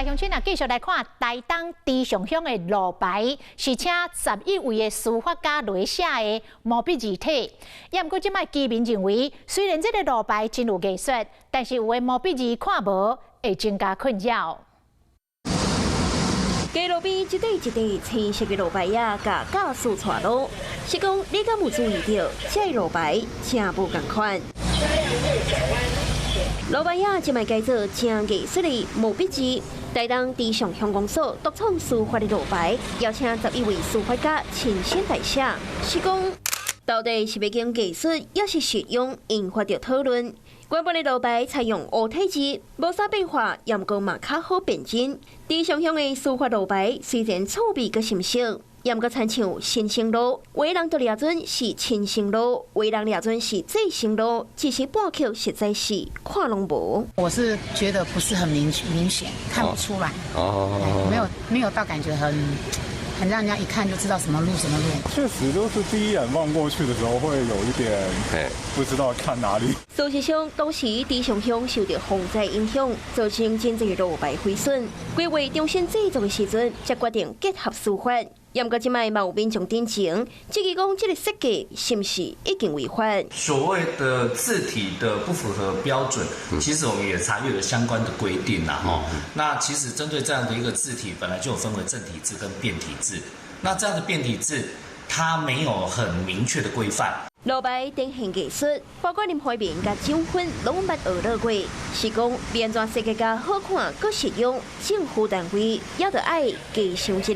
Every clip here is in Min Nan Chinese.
鄉親啊，繼續來看台東池上鄉的路牌，是請11位的書法家來寫的毛筆字體。也毋過，這擺居民認為，雖然這个路牌真有藝術，但是有的毛筆字看無，會增加困擾。街路邊一塊一塊青色的路牌仔，共駕駛帶路。是講你敢有注意著，這个路牌誠無仝款。路牌仔這擺改做誠藝術的毛筆字，台東池上鄉公所獨創書法的路牌，邀請11位書法家親身來寫。是講到底是欲講藝術，抑是實用，引發著討論。原本的路牌採用烏體字，無啥變化，也毋過嘛較好辨認。池上鄉的書法路牌雖然趣味閣深色，也毋過親像新生路，有的人就掠準是新生路，有的人掠準是再生路，只是半刻實在是看攏無。我是覺得不是很明顯，看不出來。哦，沒有到感覺很讓人家一看就知道什麼路什麼路。確實，就是第一眼望過去的時候，會有一點不知道看哪裡。事實上，當時池上鄉受著洪災影響，造成真濟路牌毀損。規劃重新製作的時陣，才決定結合書法。毋過這擺嘛有民眾點前，質疑講這个設計是毋是已經違法？所謂的字體的不符合標準，其實我們也查閱了相關的規定啦。吼，那其實針對這樣的一個字體，本來就有分為正體字跟變體字。那這樣的變體字，它沒有很明確的規範。路牌展現藝術，包括林懷民佮蔣勳攏捌學落過，是講欲按怎設計較好看、閣實用，政府單位也著愛加想一下。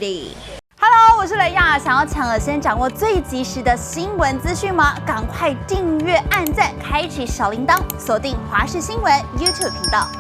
Hello，我是雷亞，想要搶先掌握最及時的新聞資訊嗎？趕快訂閱、按讚、開啟小鈴鐺，鎖定華視新聞 YouTube 頻道。